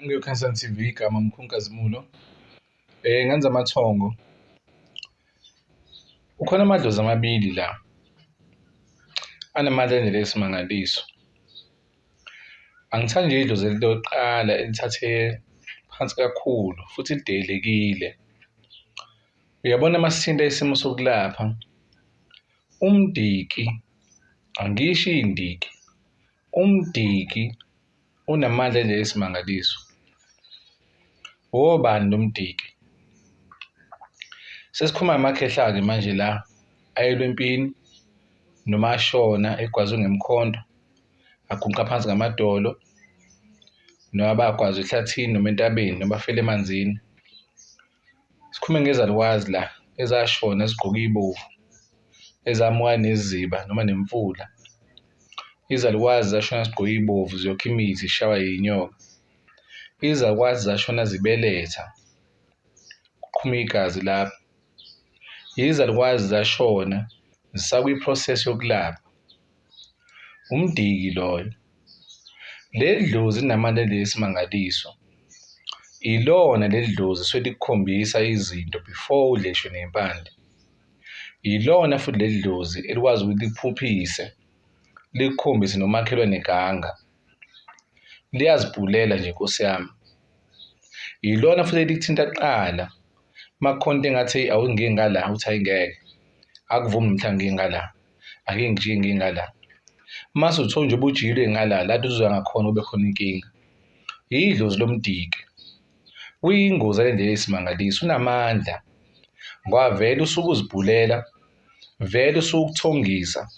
Ngiyo-Khansani TV, igama Mkhunkazimulo. Ngenza amathongo. Kukhona amadlozi amabili la anamandla ngendlela eyisimangaliso. Angithandi nje idlozi lokuqala elithathe phansi kakhulu futhi lideyelekile. Uyabona uma sithinta isimo sokulapha, umndiki, angisho iy'ndiki, umndiki unamandla nje eyisimangaliso. Wobani lo mdiki? Sesikhuluma ngamakhehla-ke manje la ayelwa empini noma ashona egwazwe ngemikhonto, aguqa phansi ngamadolo noma bagwazwa ehlathini noma entabeni noma bafela emanzini. Sikhulume ngezalukwazi la ezashona zigqoke iy'bovu, ezamuka neziba noma nemfula. Izalukwazi zashona zigqoke iy'bovu ziyokha imithi zishaywa yinyoka. Izalukwazi zashona zibeletha, kuqhuma igazi lapho. Izalukwazi zashona zisakwi-process yokulapha. Umndiki loyo. Leli dlozi linamandla esimangaliso. Ilona leli dlozi esuke likukhombisa izinto before udle ngisho ney'mpande. Ilona futhi leli dlozi elikwazi ukuthi likuphuphise, likukhombise nomakhelwane ganga. Liyazibhulela nje Nkosi yami. Yilona futhi elikuthinta kuqala uma kukhona into engathi awungike ngala, uthi hhayi ngeke, akuvumi namhlanje ngiye ngala, ake ngijike ngiye ngala. Mase uthola nje ubujikile ngala, la uzoya ngakhona kube khona inkinga. Yidlozi lomdiki. Uyingozi ale ndlela eyisimangaliso, unamandla ngoba vele usuke uzibhulela, vele usuke ukuthongisa,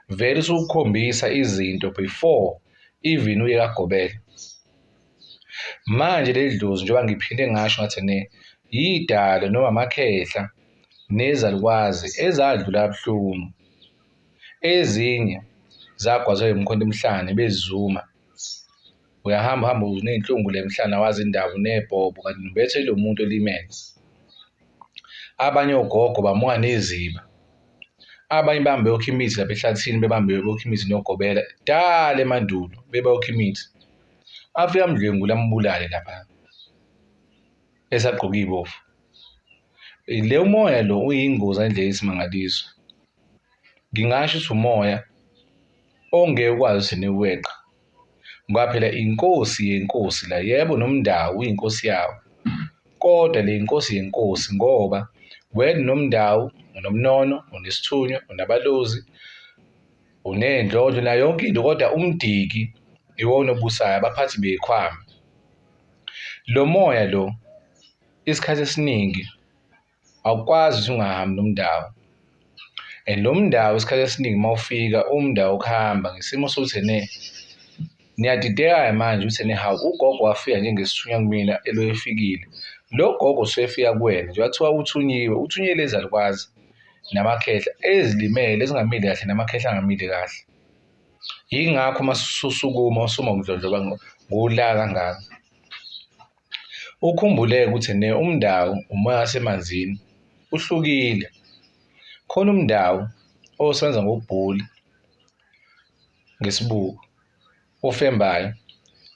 vele usuke ukukhombisa izinto before even uye kagobela. Manje leli dlozi njengoba ngiphinde ngasho ngathi ne yidalo noma amakhehla nezalukwazi ezadlula kabuhlungu. Ezinye zagwazwa yimikhonto emhlane bezizuma. Uyahamba uhambe uney'nhlungu la emhlane awazi indaba unebhobo kanti ubethe lo muntu olimele. Abanye ogogo bamuka neziba, abanye bahambe beyokha imithi lapha ehlathini bebambe beyokha imithi nogobela kudala emandulo bebeyokha imithi. Afike amdlwengule ambulale lapha esagqoke iy'bovu. Le umoya lo uyingozi ngendlela eyisimangaliso. Ngingasho ukuthi umoya ongeke ukwazi ukuthi niweqe ngoba phela inkosi yenkosi la, yebo nomndawo uyinkosi yawo kodwa le inkosi yenkosi ngoba wena unomndawo, unomnono, unesithunywa, unabalozi, uney'ndlondlo nayo yonke into kodwa umdiki iwona obusayo, abaphathi bey'khwama. Lo moya lo isikhathi esiningi awukwazi ukuthi ungahambi nomndawo and lo mndawo isikhathi esiningi uma ufika umndawo ukuhamba ngesimo sokuthi ene niyadideka-ke manje ukuthi ene hawu ugogo wafika njengesithunywa kumina elo efikile. Lo gogo usefika kuwena nje kwathiwa uthunyiwe, uthunyiwe lezi alukwazi namakhehla ezilimele ezingamile kahle namakhehla angamile kahle. Yingakho uma ususukuma usuma ngokudlondloba ngolaka kangaka. Ukhumbule-ke ukuthi ene umndawo umoya wasemanzini uhlukile. Khona umndawo osebenza ngokubhula ngesibuko ofembayo,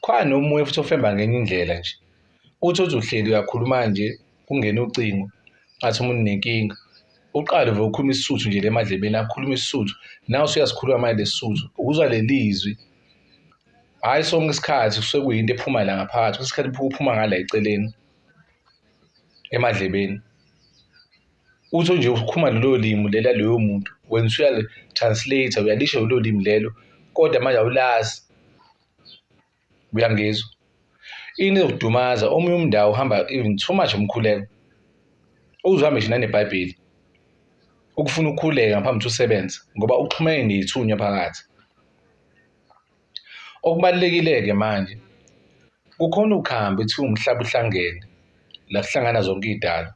khona nomunye futhi ofemba ngenye indlela nje. Uthi uthi uhleli uyakhuluma nje kungene ucingo athi umuntu unenkinga, uqale vele ukhulume isiSuthu nje la emadlebeni akhulume isiSuthu, nawe usuyasikhuluma manje lesi Suthu, uzwa leli zwi. Hhayi sonke isikhathi kusuke kuyinto ephuma la ngaphakathi, kwesinye isikhathi kuphuma ngala eceleni emadlebeni. Uthi nje ukhuluma lolo limi lela loyo muntu, wena usuyali-translate-a, uyalisho lolo limi lelo kodwa manje awulazi. Uyangizwa? Into ezokudumaza omunye umndawo uhamba even too much umkhuleko, uze uhambe ngisho naneBhayibheli ukufuna ukukhuleka ngaphambi kokuthi usebenze ngoba uxhumene ney'thunywa phakathi. Okubalulekile-ke manje kukhona ukhambi ekuthiwa umhlaba uhlangene la kuhlangana zonke iy'dalwa.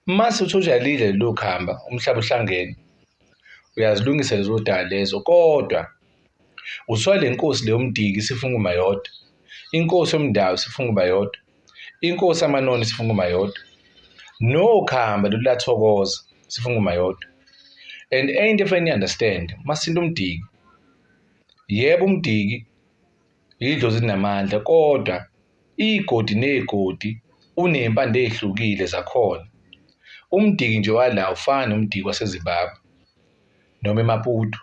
Mase uthi uyalidla lelo khamba umhlaba uhlangene, uyazilungisa lezo dala lezo kodwa uthola le nkosi leyo mdiki isifuna ukuba yodwa, inkosi yomndawo isifuna ukuba yodwa, inkosi yamanoni isifuna ukuba yodwa, nokhamba lolu lathokoza sifuna ukuba yodwa. And enye into efanele ni-understand masinto umdiki, yebo umdiki yidlozi elinamandla kodwa. Iy'godi ney'godi uney'mpande ey'hlukile zakhona. Umdiki nje wala awufani nomdiki waseZimbabwe noma eMaputo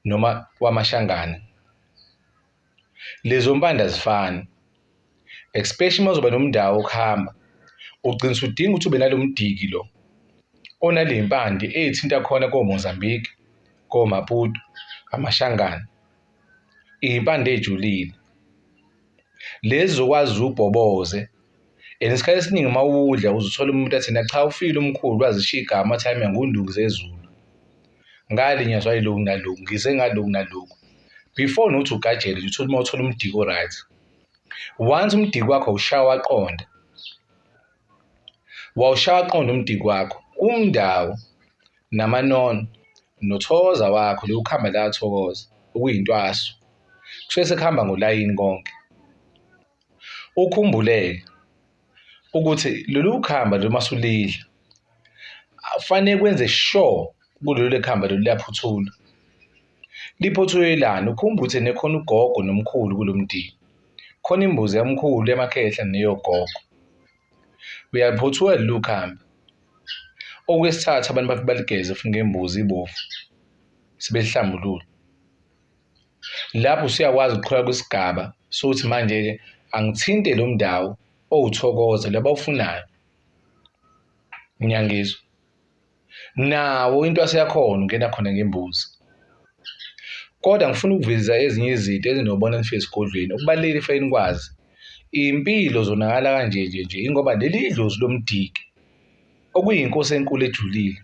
noma wamaShangane. Lezo mpande azifani, especially uma uzoba nomndawo wokuhamba, ugcina usudinga ukuthi ube nalo mdiki lo onaley'mpande ey'thinta khona koMozambique, koMaputo, amaShangane, iy'mpande ey'julile. Lezi zokwazi ubhoboze and isikhathi esiningi uma uwudla uze uthole umuntu athi ena cha ufile umkhulu wazishiya igama athi hhayi mina ngiwuNduku zezulu. Ngalinyazwa yilokhu nalokhu, ngize ngalokhu nalokhu. Before nokuthi ugajele nje uthole uma uthola umdiki o-right. Once umdiki wakho awushaya waqonda, wawushaya waqonda umdiki wakho, umndawo namanono nothokoza wakho lo kuhamba la thokoza okuyintwaso kusuke sekuhamba ngolayini konke. Ukhumbule-ke ukuthi lolu khamba lolu masulidla kufanele kwenze sure kulolu khamba lolu liyaphuthula. Liphothulelani? Ukhumbule ukuthi nekhona ugogo nomkhulu kulo mndeni. Khona imbuzi yamkhulu yamakhehla neyogogo. Uyaliphothula lolu khamba. Okwesithathu abantu bafike baligeze futhi ngembuzi ibovu sebelihlambulule. Lapho usuyakwazi ukuqhubeka kwisigaba sokuthi manje-ke angithinte lo mndawo owuthokoza lo abawufunayo. Ngiyangizwa. Nawo intwaso yakhona ungena khona ngembuzi. Kodwa ngifuna ukuveza ezinye izinto ezinobona nifike esigodlweni okubalulekile fanele nikwazi. Iy'mpilo zonakala kanje nje nje ingoba leli dlozi lomdiki okuyinkosi enkulu ejulile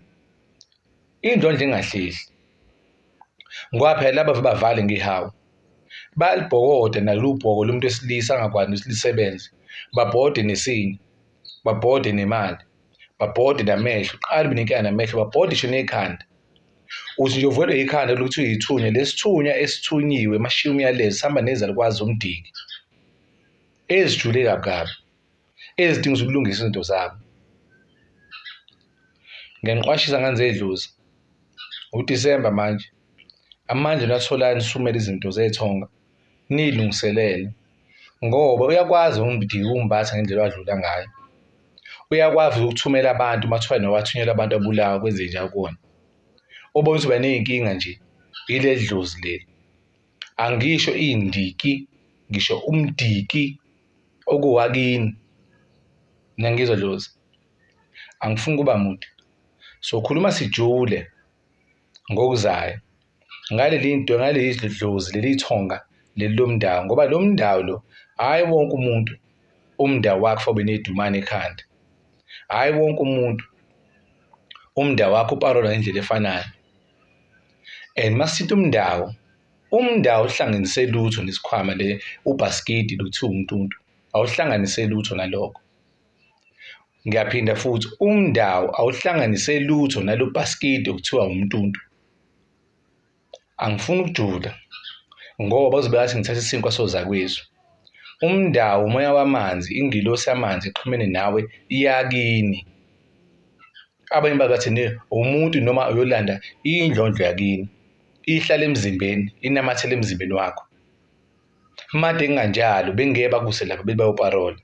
indlondlo engahlehli ngoba phela laba bavale ngehawu bayalibhokoda nalolu bhoko lomuntu wesilisa angakwazi ukuthi lisebenze babhode nesinye babhode nemali babhode namehlo qala ube nenkinga namehlo babhode ngisho nekhanda uthi nje uvelwe ikhanda lokuthi uyithunya lesithunya esithunyiwe mashiya umyalezo sihamba nezalukwazi zomdiki ezijule kabi kabi ezidinga ukuthi kulungiswe izinto zabo ngiyangiqwashisa ngane zedlozi uDisemba manje amandla niwatholayo nisumele izinto zethonga niyilungiselele ngoba uyakwazi umdiki ukumbatha ngendlela wadlula ngayo uyakwazi ukuthumela abantu uma kuthiwa nowathunyelwa abantu abulawa kwenze njalo kuwona ubona ukuthi baney'nkinga nje yileli dlozi leli angisho iy'ndiki ngisho umdiki okuwakini niyangizwa dlozi angifuni ukuba mude sokhuluma sijule ngokuzayo ngaleli nto ngaleli dlozi leli thonga leli lomndawo ngoba lo mndawo lo hhayi wonke umuntu umndawo wakhe obe nedumane ekhanda hhayi wonke umuntu umndawo wakhe uparola ngendlela efanayo and masithinta umndawo umndawo uhlanganise lutho nesikhwama le ubhasikidi luthiwa umntuntu awuhlanganise lutho nalokho Ngiyaphinda futhi, umndawo awuhlanganise lutho nalo bhasikidi okuthiwa umntuntu. Angifuni ukujula ngoba kuzobe ngathi ngithatha isinkwa sozakwethu. Umndawo umoya wamanzi, ingilosi yamanzi exhumene nawe iyakini. Abanye bathi umuntu noma uyolanda indlondlo yakini, ihlale emzimbeni, inamathele emzimbeni wakho. Made kunganjalo bengeke bakuse lapha bethi bayoparola.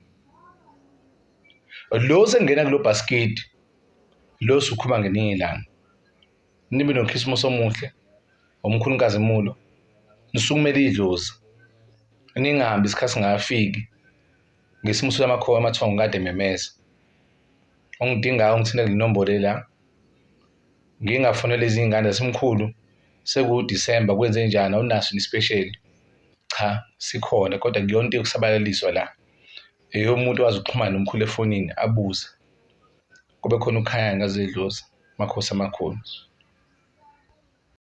Lo osengena kulo bhasikidi lo osukhuluma ngelinye ilanga. Nibe nokhisimusi omuhle, omkhulu inkazimulo, nisukumele idlozi, ningahambi isikhathi singakafiki ngesimo samakhowa amathongo kade ememeza. Ongidingayo ungithinta kule nombolo la. Ngingafonela ezinye iy'ngane zasemkhulu sekuwuDisemba kwenzenjani awunaso isipesheli. Cha, sikhona kodwa akuyona into yokusabalaliswa la. Eyomuntu owazi ukuxhumana nomkhulu efonini abuze. Kube khona ukukhanya ngezedlozi, makhosi amakhulu.